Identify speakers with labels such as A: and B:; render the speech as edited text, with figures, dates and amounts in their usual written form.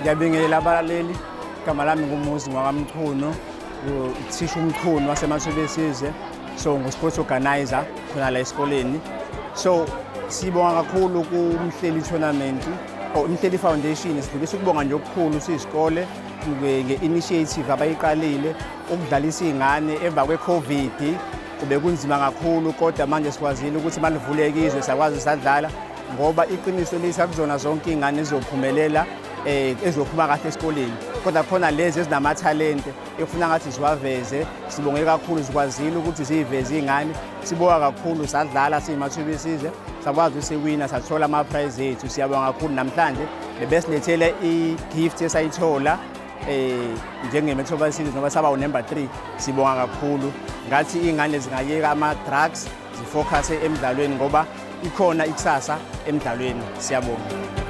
A: Ngiyabingelela abalaleli. Igama lami nguMuzi ngwakaMchunu, uthisha uMchunu waseMathubesizwe. So ngu-sports organizer khona la esikoleni. So sibonga kakhulu kuMhleli tournament or Umhleli Foundation. Sidlulisa ukubonga nje okukhulu siyisikole nge-initiative abayiqalile ukudlalisa iy'ngane emva kwe-COVID. Kube kunzima kakhulu, kodwa manje sikwazile ukuthi malivuleke izwe, sakwazi sadlala, ngoba iqiniso lithi akuzona zonke iy'ngane ezizophumelela, ezizophuma kahle esikoleni, kodwa khona lezi ezinamathalente ekufuna ngathi ziwaveze. Sibonge kakhulu, sikwazile ukuthi ziyiveze iy'ngane. Sibonga kakhulu, sadlala siyiMathubesizwe, sakwazi ukusiwina, sathola ama-prize ethu. Siyabonga kakhulu. Namhlanje bebesilethele i-gift esayithola njengeMathubesizwe ngoba saba unumber 3. Sibonga kakhulu. Ngathi iy'ngane zingayeka ama-drugs, zifocuse emdlalweni, ngoba ikhona ikusasa emdlalweni. Siyabonga.